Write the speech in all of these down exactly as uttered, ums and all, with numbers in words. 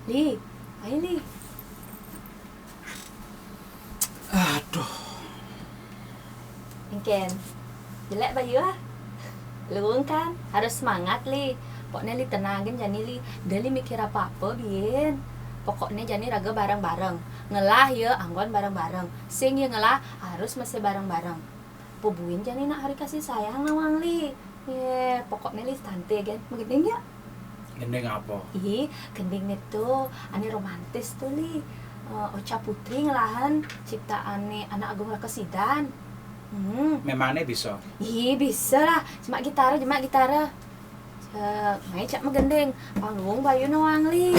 Li, ayo Li. Aduh. Engken. Jelék bayu ah. Luung kan, harus semangat Li. Pokokné Li tenang gén jani Li. Dé Li mikir apa-apa biyen. Pokokné jani raga bareng-bareng. Ngelah ya anggon bareng-bareng. Sing ya ngelah harus masih bareng-bareng. Pebuin jani nak hari kasih sayang nawang Li. Ye, pokokné Li santai gén. Magending ya. Gending apa? Ih, gending né to, ané romantis to Li. Eh, Ocha Putri ngelahan ciptaané Anak Agung Rakesidan. Hmm. Memangné bisa? Ih, bisa lah. Jemak gitar, jemak gitar. Cek, mai cak magending. Panggung bayu nawang Li.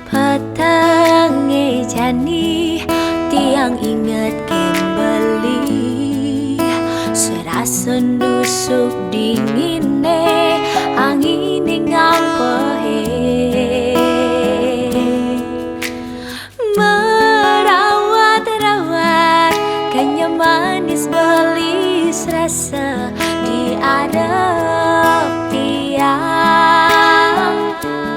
Petengé jani tiang inget kén beli, serasa nusuk dinginné angin ing ampehé. Merawat-rawat kenyem manis beli serasa di arep tiang.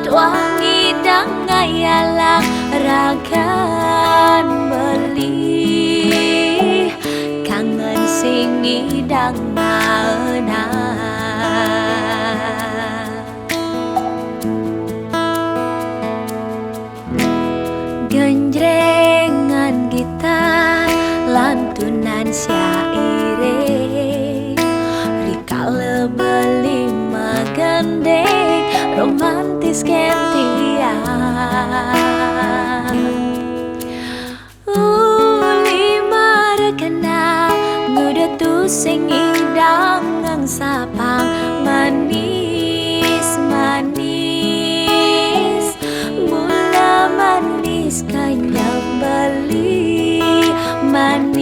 Tuang ngidang ngayalang ragan beli, kangen sing ngidang maenah. Genjrengan gitar, lantunan syairé. Rikala beli magending, romantis kén tiang. Uli mara kenal, nguda tusing ngidang ngang sapang manis-manis. Mula manis kenyem beli, manis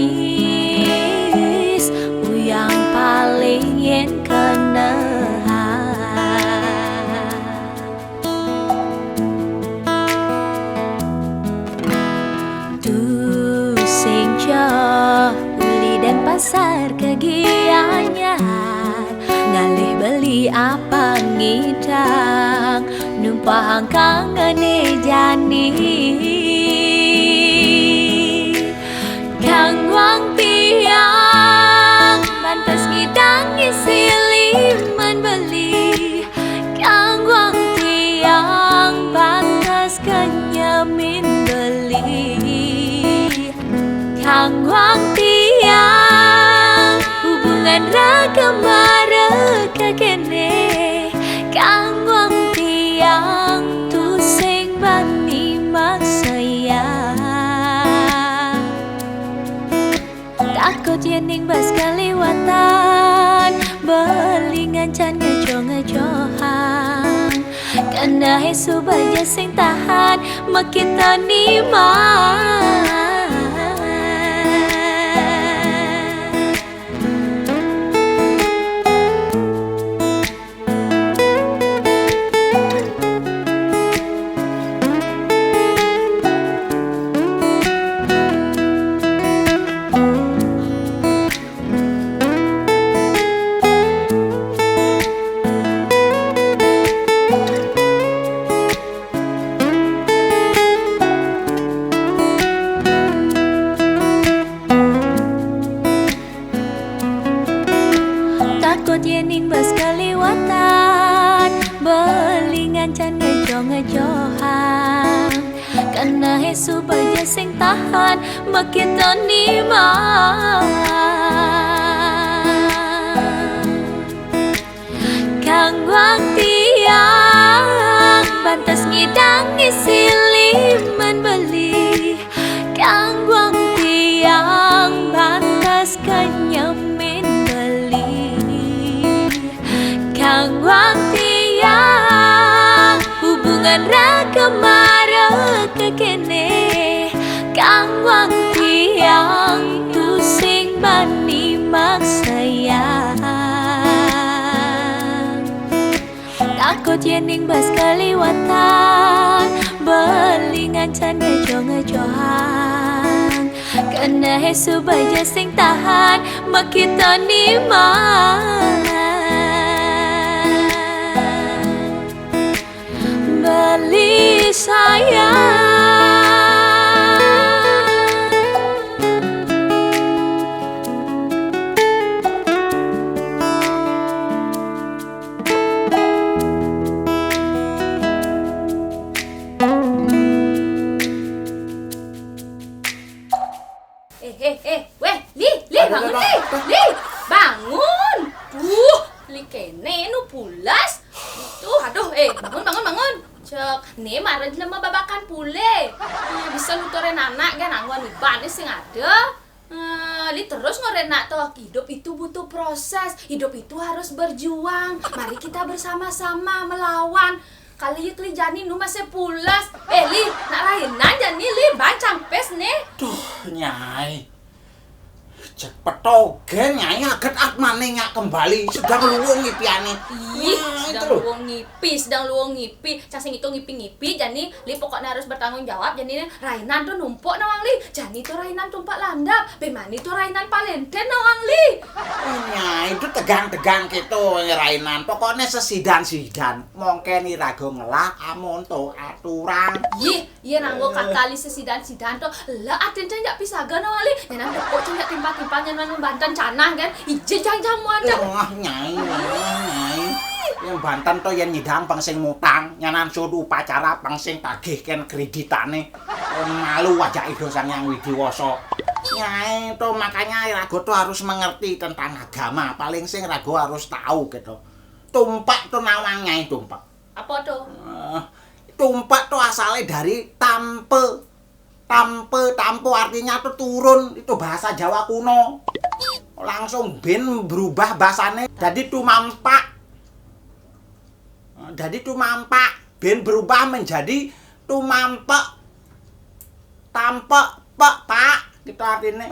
uyang paling yén kenehang. Tusing joh uli Denpasar ka Gianyar, ngalih beli apang ngidang, numpahang kangené jani. Kangguang tiang, pantes ngidang ngisi liman beli. Kangguang tiang, pantes kenyemin beli. Kangguang tiang, hubungan raga mara ka kéné. Kangguang tiang, tusing bani maksaya. Takut yéning bas kaliwatan, beli ngancan ngejoh-ngejohan. Kenehé suba ja sing tahan, makita niman. Takut yéning bas kaliwatan, beli ngancan ngejoh-ngejohan. Kenehé suba ja sing tahan, makita niman. Kangguang tiang, pantes ngidang ngisi liman beli. Kangguang tiang, pantes kenyemin beli. Kangguang tiang, Marep kene kang wong tiang tusing bani maksayang. Takut yening bas kaliwatan, belingan canda jonga-johan. Kena hesu baja sing tahan, makita niman. Beli sayang. Eh, eh, eh, weh, Li, Li, bangun, Li, Li, bangun. Duh, Li kene nu pulas. Tuh, aduh, eh, bangun, bangun, bangun. Cek, ne mara jelema babakan pule. Eh, bisa nuturin anak kan, anggon iban sing ada. Eh, Li terus ngoren nak toh, hidup itu butuh proses, hidup itu harus berjuang. Mari kita bersama-sama melawan. Kali ya keli jani nu masih pulas. Eh, Li, nak rainan jani, Li, bancang pes nih. Duh, Nyai. Cek petogen, Nyai, aget at maning nyak kembali. Sedang luwung ngipiane. Ih, sedang luwung ngipi, sedang luwung ngipi. Cang sing itu ngipi-ngipi, jani Li pokoknya harus bertanggung jawab. Jani rainan tuh numpuk nawang Li. Jani tuh rainan tumpak landap. Bemani tuh rainan palenten nawang Li. Nyai itu tegang-tegang gitu rainan. Pokoknya sesidan-sidan. Mongkeni rago ngelah amun to aturan. Yih, iya nanggo kakali sesidan-sidan to. Lah aden cang jak pisaga nawang Li. Nyanan tepuk cang jak timpal-timpal nyanan banten canah kan. Ije cang jamuan cang. Wah, Nyai, Nyai, Nyai. Yang banten to yang nyidang pang sing mutang, nyanan sudu upacara pang sing tagih ken kreditane. Malu wajah itu sang yang widiwoso. Nyai to makanya rago to harus mengerti tentang agama. Paling sing rago harus tahu gitu. Tumpak to nawang Nyai tumpak. Apa to? Eh, tumpak to asale dari tampe. Tampe, tampe artinya to turun, itu bahasa Jawa kuno. Langsung ben berubah bahasane jadi tumampak. Eh, jadi tumampak, ben berubah menjadi tumampek. Tampek, pek, pak, gitu artinya.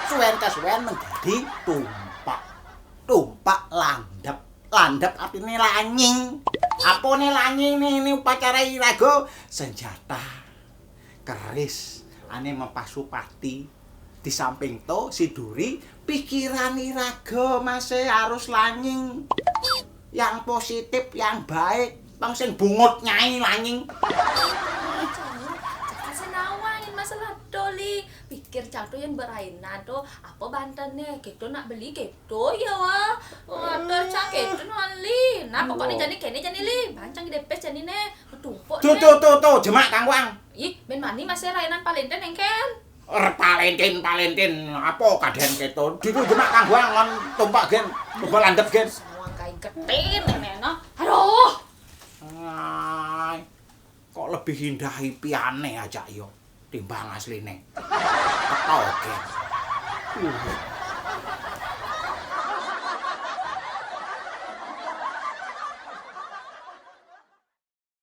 Suwen kesuwen menjadi tumpak. Tumpak landep. Landep artinya lanying. Apa nih lanying nih? Ini upacara irago. Senjata, keris, ane mempasupati. Di samping to, si duri, pikiran irago masih harus lanying. Yang positif, yang baik. Bang sing bungut Nyai lanying. Cang, cang senawangin masalah to Li. Pikir cang to yang berainan to, apa bantene? Gitu nak beli gitu ya wah. Water cang gitu nak Li. Nah, pokoknya jani kene jani Li. Bancang depes jani ne. Ketumpuk Tuh, ne. Tuh, tuh, tuh, jemak kangguang. Ih, ben mani masih rainan palenten engken. Er, palenten, palenten. Apa kaden keto? Ditu jemak kangguang ngon tumpak gen. Coba landep gen. Semua kain ketin ini no. Aduh. Ay, kok lebih indah ipiane aja yo timbang asline. Teko gen. Uh.